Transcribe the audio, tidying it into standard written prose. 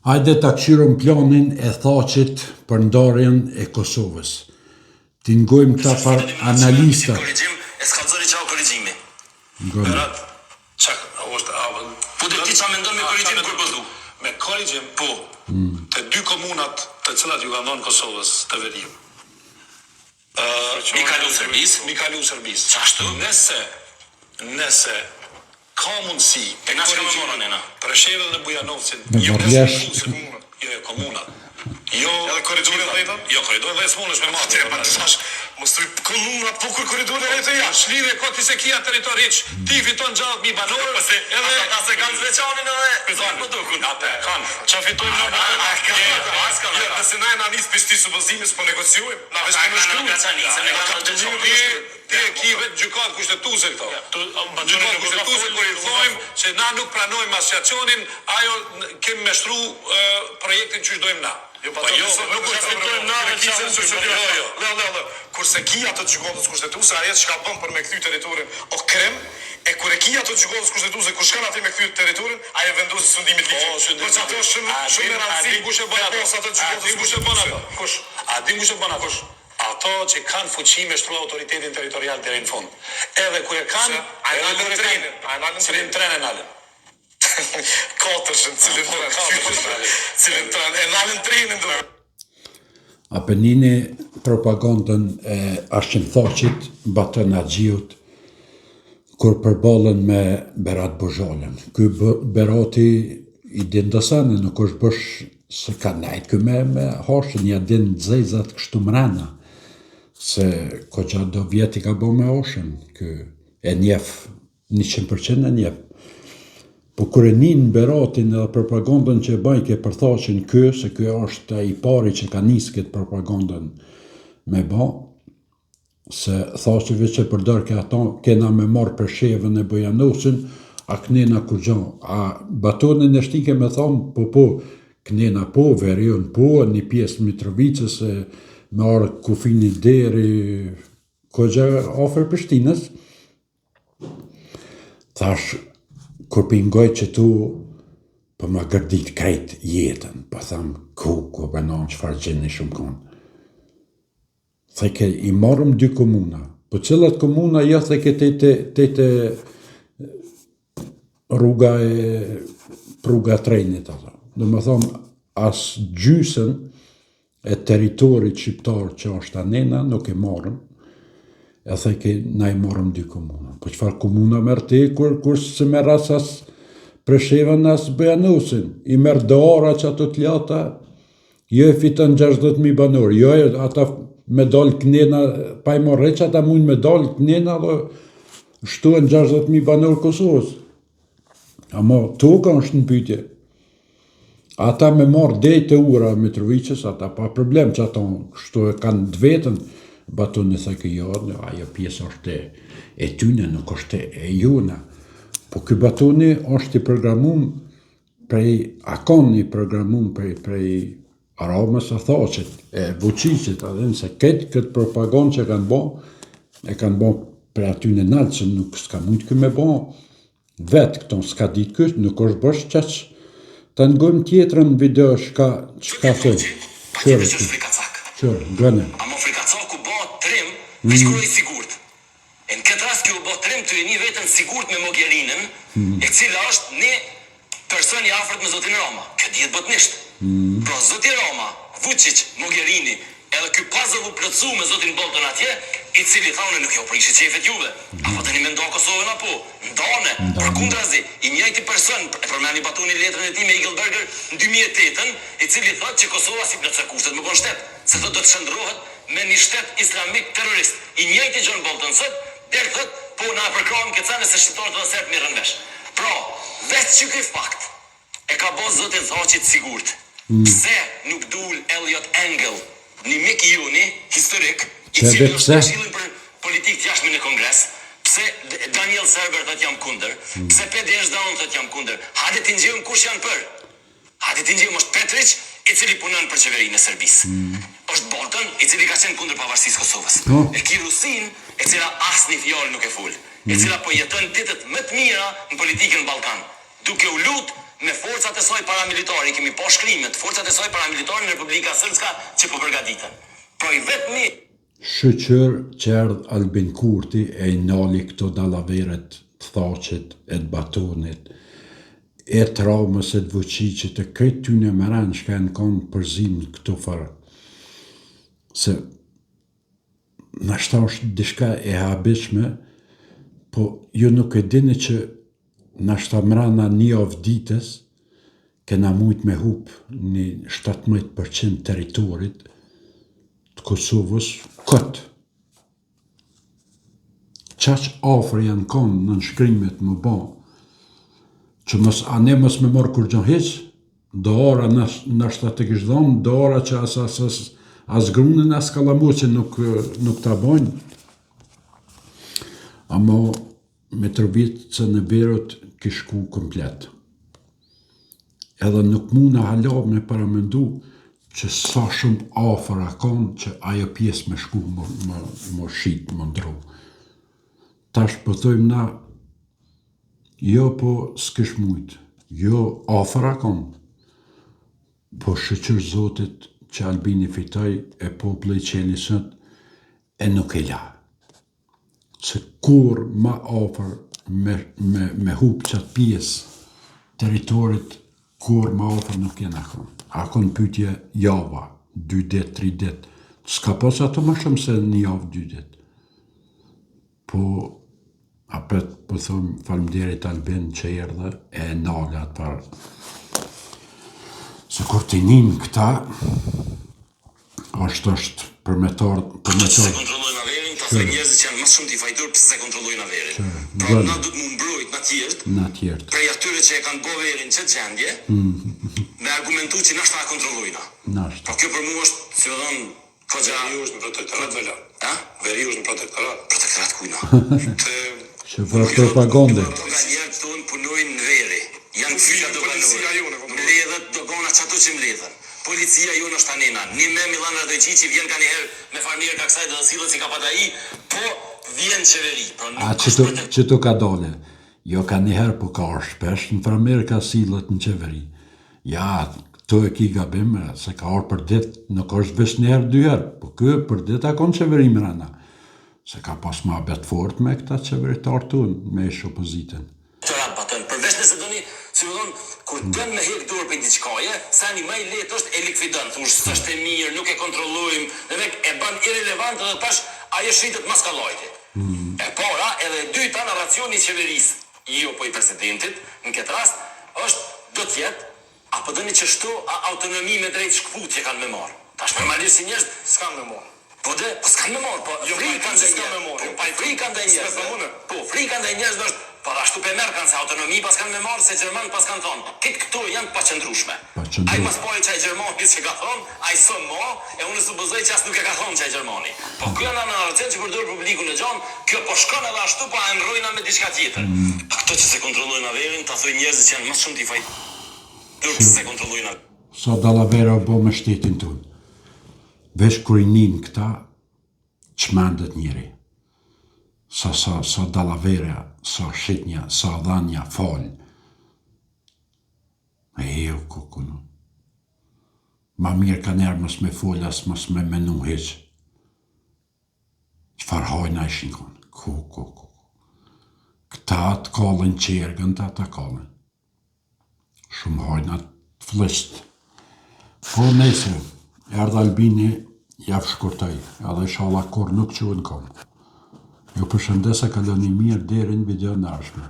Hajde ta kqyrim planin e Thaçit për ndarjen e Kosovës. T'i ngojmë këta far analistat. Ngoni. Po ti ça mendon me korrigjim kur po thu? Me korrigjim, po. Te dy komunat të cilat ju kanë dhënë Kosovës të veriu. Mi kalu Serbisë. Mi kalu Serbisë. Qashtu? Nëse, nëse ka mundësi E na çka me marrë nena? Preshevën dhe Bujanovcin, Me jo marrë lesh. komunat, jo, jo, komunat. Jo, Edhe korridorin gjitha. dhjetën? Jo, korridorin 10 s'mundesh me marrë. Te pa tash, mos thuj komunat, po kur korridorin e të jashtë. Ç'lidhje ka ti se kia territor hiç, ti fiton 60.000 banorë, Po se edhe ata se kanë Zveçanin edhe Kanë, po dukun. Ata kanë. Qa fitojmë na? A, kanë, as kanë Jo, ata. nëse na e na nis për supozime s'po negociojmë, na veç Ata po kanë nënshkruajmë. Graçanicën, e kanë Kapitullimin Ti po nënshkruajmë. ti e ki vetë gjykat kushtetuese këto. Gjykat kushtetuese kur i thojmë që na nuk pranojmë asociacionin, ajo n- kemi me shtru e, projektin që dojmë na. Jo, Po jo, nuk është fitojmë na dhe çfarë çfarë Jo, jo. Le, le, le. Kurse ki atë gjykatës kushtetuese, ajo çka bën për me kthy territorin o krim, e kur e ki atë gjykatës kushtetuese, kur shkon aty me kthy territorin, ajo vendosi sundimit ligjit. Po, sundim Për çato është shumë A shumë din- e A rëndësishme. din kush e bën ato? Me pas atë A gjykatës din kush e bën ato? Kush? A din kush e bën ato? Ato që kanë fuqi me shtru autoritetin territorial deri në fund. Edhe kur e kanë, Se, a e edhe nalën kur e kanë, trenin, a e nalën Cilin trenin. tren e nalën? Katërshën, cilin Po, tren, katërshën, nalën. cilin tren, e nalën trenin do. A penini propagandën e Hashim Thaçit, Baton Haxhiut, kur përballen me Berat Buzhalën. Ky Berati i din do sene, nuk është bësh se ka nejt ky me, me Hashën, ja din zezat kështu mrena, se kogja do vjet i ka bo me Hashën, ky e njef, 100% e njef. Po kur e nin Beratin edhe propagandën që e bajke për Thaçin ky, se ky është ai i pari që ka nisë këtë propagandën me ba, se Thaçi veç e përdor ke ato, kena me marrë Preshevën e Bujanosin, a knena kurgjo, a Batonin e shtike me thonë, po po, knena po, veriun po, një pjesë Mitrovicës e me ardhë kufini deri, kogja afër Prishtinës, Thash, kur pingoj që tu, po ma gërdit krejt jetën, po tham, ku, ku bënon, çfarë gjeni shumë konë. Theke, i marrëm dy komuna, po cilat komuna, jo theke te te te te rruga e rruga e trenit ato. Do më thonë, as gjysën e territorit shqiptar që është anena, nuk e marrëm, e theke, na i marrëm dy komuna. Po çfarë komuna merr ti, kur, kur se merr as as Preshevën as Bujanosin, i merr dora që ato të lata, jo e fiton 60.000 banorë, jo e ata me dal knena, pa i marrë që ata mund me dal knena dhe shtohen 60.000 banorë Kosovës. Ama toka është në pyetje. Ata me marrë deri te ura e Mitrovicës, ata pa problem që ato kështu e kanë të vetën. Batoni tha që jo, ajo pjesë është e, e tyne, nuk është e, e jona. Po ky Batoni është i programum prej, a kon i programum prej, prej Ramës e Thaçit, e Vučićit, edhe nëse këtë këtë propagandë që kanë bo, e kanë bo prej aty në naltë, se nuk s'ka mujtë ky me bo vetë këto s'ka ditë ky, nuk është bësh qaq. Ta ngojmë tjetrën video shka çka thot. Patjetër që është frikacak. Qërë, ngëne. Ama frikacaku bëhet trim, veç kur i sigurt. E në këtë rast kjo u bë trim të e një vetën sigurt me Mogherinin, e cila është një person i afërt me zotin Rama. Kjo dihet botnisht. Pra zoti Rama, Vučić, Mogherini, edhe ky puzzle u plotësu me zotin Bolton atje, i cili tha unë nuk jo prishi qefet juve. Apo tani me nda Kosovën apo? Ndane, përkundrazi, i njëjti person, e përmendi Batoni letrën e tij me Eagleburger në 2008-ën, i cili thotë që Kosova si plotësoi kushtet me kon shtet, se thotë do të shndrohet me një shtet islamik terrorist. I njëjti John Bolton sot del thot, po na e përkrahim këtë sene se shqiptarët dhe serbët mirren vesh. Pra, veç që ky fakt e ka bë zotin Thaçi të sigurt. Pse nuk dul Eliot Engel, një mik i joni historik, i Pse cili dhe është pse? në këshillin për politikë të jashtme në Kongres, pse Daniel Serber thot jam kundër, pse Paddy Ashdown thot jam kundër. Hajde t'i ngjejmë kush janë për. Hajde t'i ngjejmë është Petriç, i cili punon për qeverinë e Serbisë. Është Bolton, i cili ka qenë kundër pavarësisë Kosovës. Po. E ki Rusin, e cila asnjë fjalë nuk e fol, e cila po jeton ditët më të mira në politikën në Ballkan, duke u lut me forcat e saj paramilitare, i kemi pa shkrimet, forcat e saj paramilitare në Republika Srpska që po përgatiten. Pra i vetmi Shyqyr që erdh Albin Kurti e i nali këto dallaveret të Thaçit e të Batonit e të Ramës e të Vuçiqit e krejt tyne me rend çka janë kon përzim në këto far se nashta është diçka e habitshme po ju nuk e dini që nashta mrena një javë ditës kena mujt me hup një 17% territorit të Kosovës kot. Qaq afër janë konë nënshkrimet me ba, që mos, a ne mos me marrë kurgjo hiq, dora nashta të kish dhonë, dora që as, as, as, as grunën, as kallamoqen nuk, nuk ta bojnë. Amo Mitrovicën e Veriut kish shku komplet. Edhe nuk muna hala me paramendu që sa shumë afër a kon që ajo pjesë me shku më, më, më shit, më ndru. Tash po thojmë na, jo po s'kish mujt, jo afër a kon, po shyqyr Zotit që Albini fitoi e populli çeli sytë e nuk e la. Se kurrë ma afër me, me, me hup qatë pjesë territorit, kurrë ma afër nuk jena kon. A kon pytje java, dy dit, tri dit. S'ka pas ato ma shumë se një javë, dy dit. Po, apet po thom faleminderit Albin që erdhe e nale atë farë. Se kur t'i nin këta, është është për me tardh, për me Ata që s'e tardh. kontrollojnë averin, ta thojnë njerëzit që janë më shumë t'i fajtur pse s'e kontrollojnë averin. Pra Gol, na duhet mu mbrojt na tjerët na tjerët. prej atyre që e kanë bo verin n'qët gjendje, me argumentu që nashta e kontrollojna. Nashta. Pra kjo për mua është, si me thonë, koxha Veriu është në protektorat vëlla. A? Veriu është në protektorat. Protektorat kujna? Të Që farë propagande. Doganierët tonë punojnë në veri. Janë pika doganore. Policia jonë e kontrollon. Mbledhet dogana qato që mbledhen. Policia jonë është anena. Një me Millan Radoiçiqi vjen kanjëherë me farmerë ka kësaj dhe sillet si kapadai, po vjen në qeveri. Pra A nuk që është të, protek që të ka dole? Jo ka njëherë, po ka ardhë shpesh në farmerë ka sillet në qeveri. Ja, këtu e ki gabim, se ka ardhë për dit, nuk është veç një herë, dy herë, po ky për dit a kon qeveri mrena. Se ka pas muhabet fort me këta qeveritarë tonë, me ish opozitën. Të baton, përveç nëse doni, si me thonë, kur don me hek dorë prej diçkaje, seni më i lehtë është e likvidon, thush s'është e mirë, nuk e kontrollojmë, dhe me e bën irrelevant edhe tash ajo shitet mas kallajti. E para, edhe e dyta, narracioni i qeverisë, jo po i presidentit, në këtë rast, është do të jetë apo doni qështu a autonomi me drejt shkputje kanë me marr. Tash normalisht si njerëz S'kan me marr. Po de, po s'kan me marr, po Jo, frika pa ndaj s'kan me marr, Po jo. pa frika ndaj S'pe njerëzve. them unë. Po frika ndaj njerëzve është, po ashtu pe merr kanë se autonomi pas kanë me marr se gjerman pas kanë thonë. Këtë këto janë të paqëndrueshme. Paqëndrueshme. Ai mas pari çaj gjermani që ka thonë, ai së mo, e unë supozoj që as nuk e ka thonë çaj gjermani. Po kjo janë narracion që përdor publikun e gjon, kjo po shkon edhe ashtu, po e ndrojna me diçka tjetër. A këto që se kontrollojnë averin, ta thojnë njerëzit që janë më shumë t'i fajtur pse se kontrollojnë averin. Sa dallavera u bo me shtetin tonë. Veç kur i nin këta, çmendet njeri. Sa sa sa dallavera, sa shitnja, sa dhanja, fal. E jo, kuku, no. Ma mirë ka njerë mos me fol as mos me menu hiq. Çfarë hajna ishin konë? Ku, ku, ku. Këta të kallën qergën, ta ta kallën. Shumë hajna të flliqt. Po nejse, erdh Albini, ja shkurtoj, edhe inshallah kur nuk quhen kom. Ju përshëndes e kaloni mirë deri në videon e ardhshme.